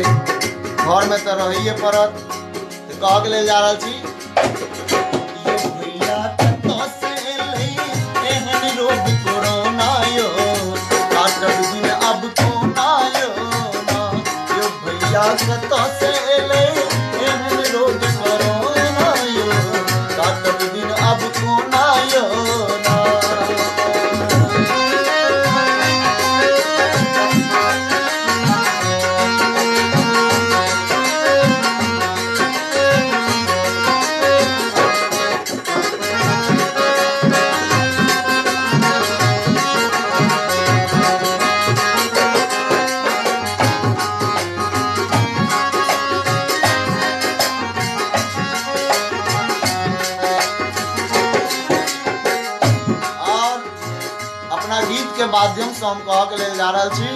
घर में तो रहिए पड़त। तो कह के लेल जा रहल छी, यो भैया कतऽ से एलै एहन रोग कोरोना यो, काटब दिन अब कोना यो ना। यो भैया कतऽ से एलै एहन रोग कोरोना यो, काटब दिन अब कोना यो ना। माध्यम से हम कह के लेल जा रहल छी,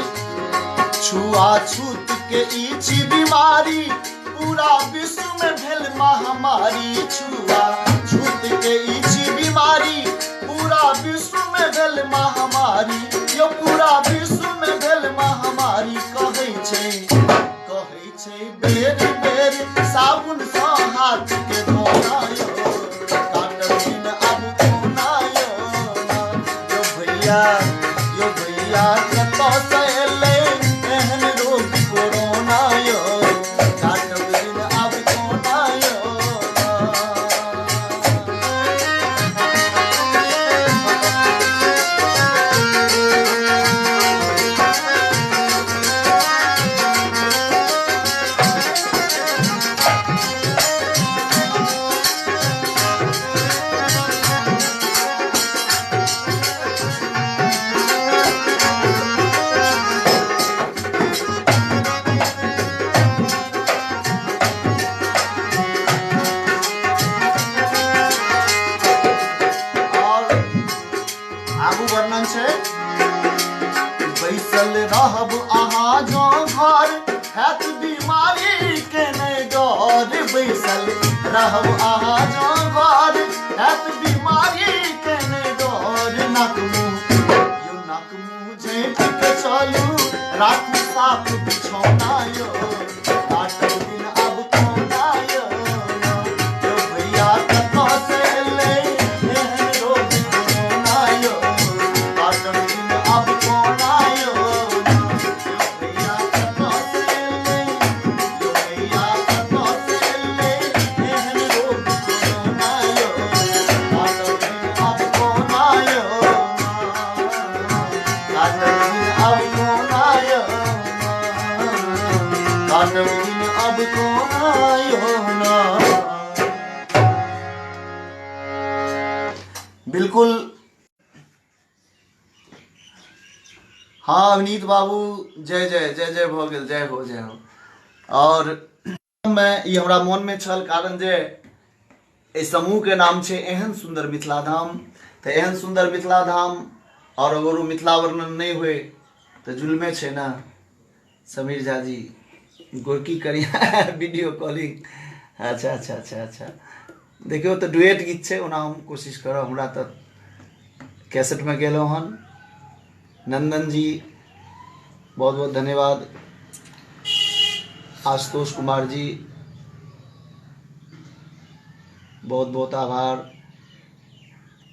छुआछूत के ई छी बीमारी पूरा विश्व में भेल महामारी। छुआछूत के ई छी बीमारी पूरा विश्व में भेल महामारी। यो पूरा विश्व में भेल महामारी। कहै छै बेर बेर साबुन सँ हाथ के धोना यो, काटब दिन अब कोना यो ना। यो भैया यो भैया कतऽ से एलै एहन रोग कोरोना यो, काटब दिन अब कोना यो ना। बैसल रहब अहाँ जो घर हैत बीमारी के नहि डर। बैसल रहब अहाँ जो घर हैत बीमारी के नहि डर। नाक मुँह यो नाक मुँह झाँपि के चलू, राखू साफ बिछौना यो, काटब दिन अब कोना यो ना। यो भैया कतऽ से एलै एहन रोग कोरोना यो, काटब दिन अब कोना यो ना। यो भैया कतऽ से एलै, यो भैया कतऽ से एलै एहन रोग कोरोना यो, काटब दिन अब कोना यो ना। काटब दिन अब कोना यो ना। काटब दिन अब कोना यो ना। बिल्कुल हाँ अवनीत बाबू, जय जय जय जय भऽ गेल, जय हो जय हो। और मैं ई हमरा मोन में छल, कारण जे एहि समूह के नाम छै एहन सुंदर मिथिला धाम। तऽ एहन सुंदर मिथिला धाम और अगर ओ मिथिला वर्णन नहि होय तऽ जुल्मे छै ना। समीर झा जी गोरकी करिया वीडियो कॉलिंग, अच्छा अच्छा अच्छा अच्छा। देखियौ तऽ डुएट गीत छै, ओना हम कोशिश करब, हमरा तऽ कैसेटमे गेलहुँ हन। नंदन जी बहुत बहुत धन्यवाद। आशुतोष कुमार जी बहुत बहुत आभार।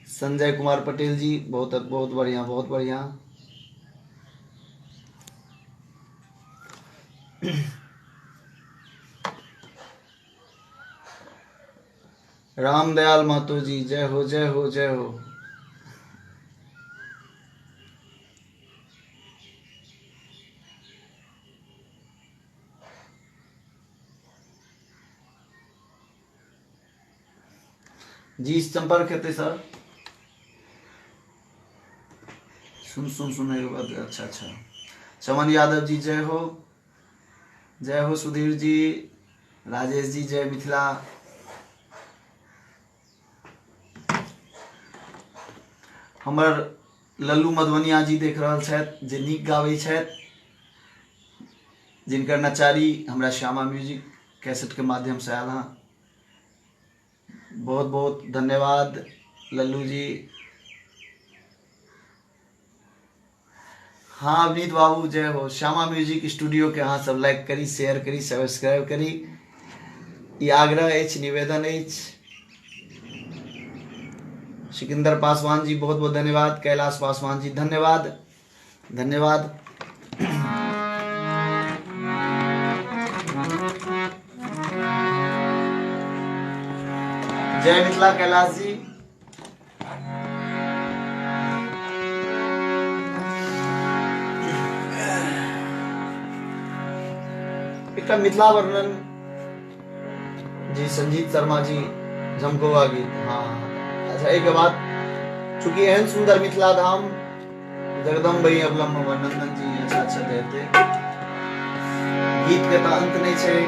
संजय कुमार पटेल जी बहुत बहुत बढ़िया, बहुत बढ़िया। रामदयाल महतो जी जय हो जय हो जय हो। जी संपर्क हेतै सर। सुन सुन सुन बाद अच्छा अच्छा। चमन यादव जी जय हो जय हो। सुधीर जी, राजेश जी जय मिथिला। हमर लल्लू मधुबनिया जी देख रहल छथि, जे नीक गाबै छथि, जिनकर नचारी हमरा श्यामा म्यूजिक कैसेट के माध्यम से आयल हँ। बहुत बहुत धन्यवाद लल्लू जी। हाँ अवनीत बाबू जय हो। श्यामा म्यूजिक स्टूडियो के अहाँ सब लाइक करी, शेयर करी, सब्सक्राइब करी, ई आग्रह अछि, निवेदन अछि। सिकंदर पासवान जी बहुत बहुत धन्यवाद। कैलाश पासवान जी धन्यवाद, धन्यवाद। जय मिथिला कैलाश जी। एकटा मिथिला वर्णन जी, संजीत शर्मा जी, झमकौआ गीत। हाँ अच्छा, एक बात, चूंकि एहन सुंदर मिथिला धाम जगदम्बई अवलंब नंदन जी, अच्छा अच्छा देते गीत के तो अंत नहीं छै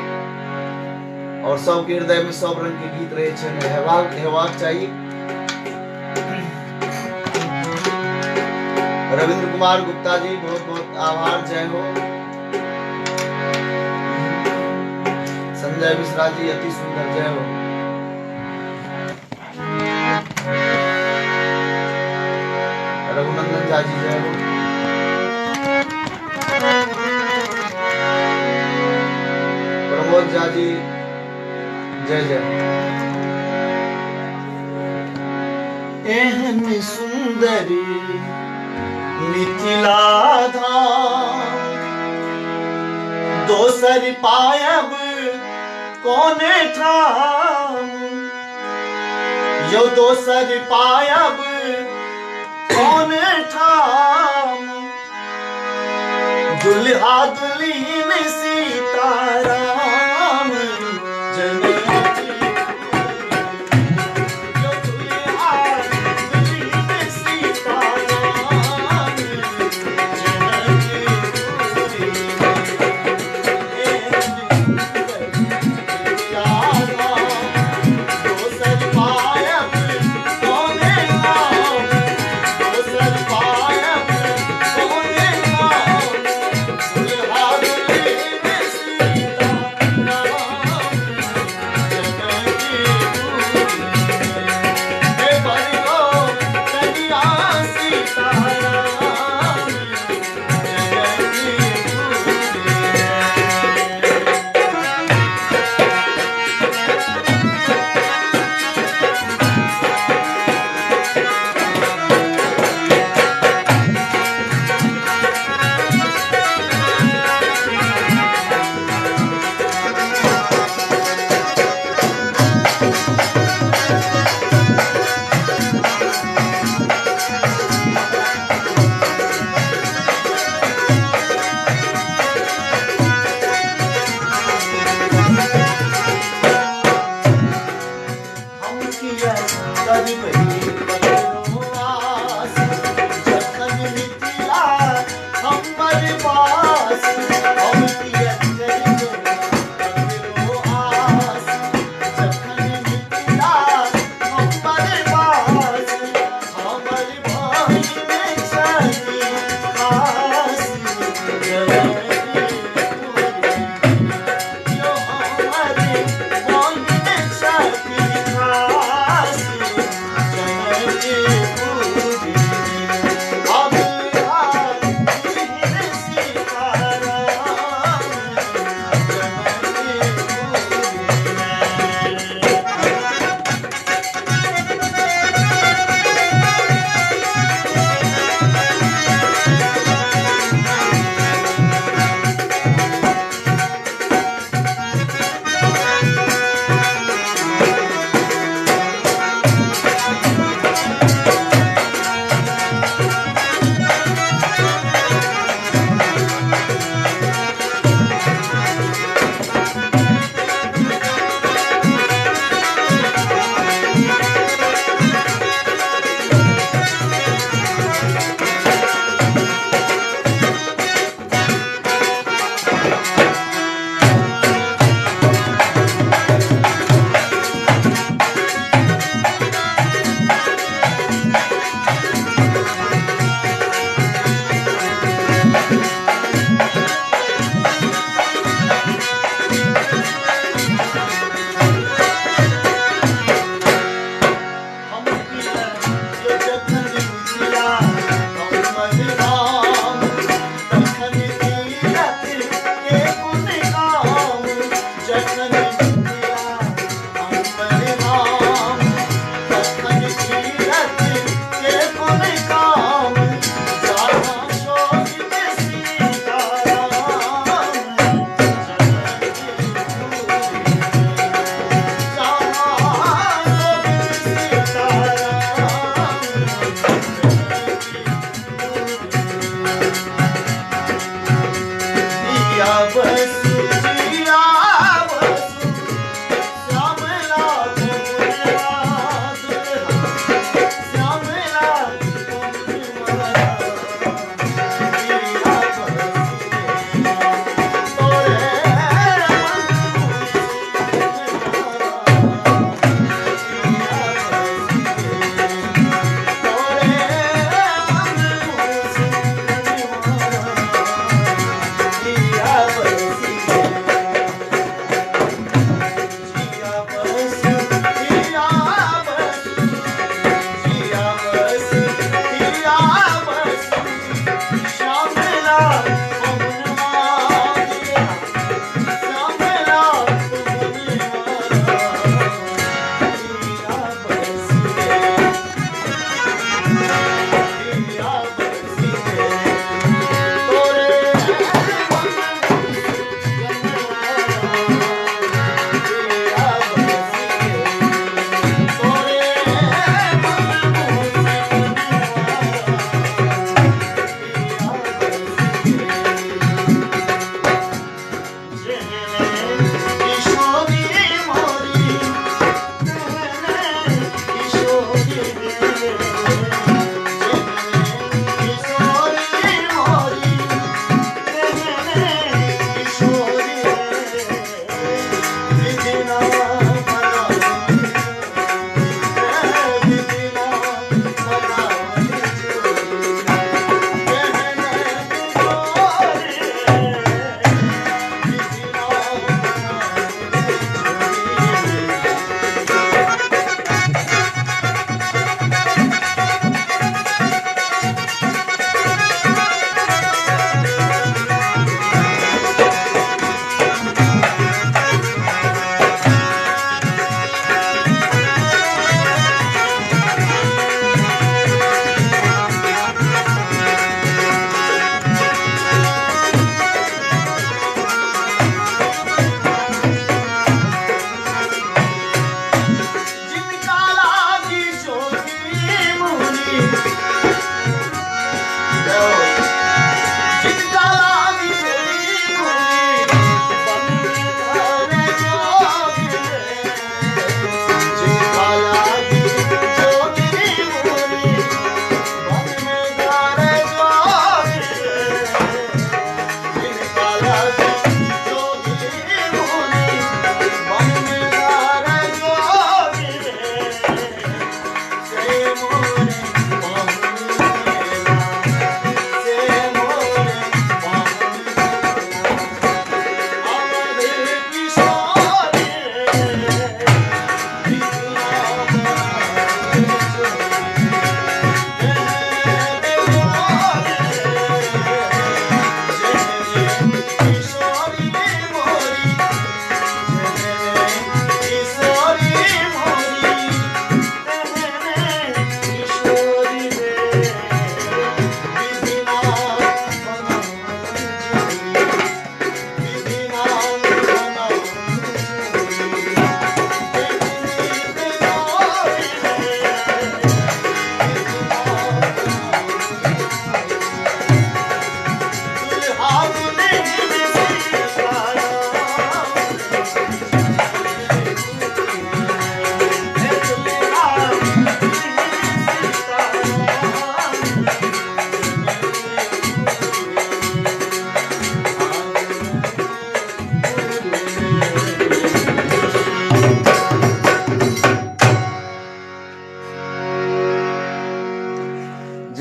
और सबके हृदय में सब रंग के गीत रहे छै, हेबाक हेबाक चाही। रविंद्र कुमार गुप्ता जी बहुत बहुत आभार, जय हो। संजय मिश्रा जी अति सुंदर, जय हो। रघुनंदन झा जी जय हो। प्रमोद झा जी जय जय। एहन सुंदरी मिथिला धाम दोसर पायब कोने ठाम, यो दोसर पायब कोने ठाम, दुल्हा दुल्हिन सीताराम जनक।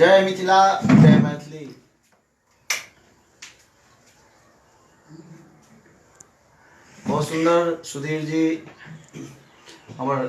जय मिथिला, जय मैथिली। बहुत सुंदर सुधीर जी, हमर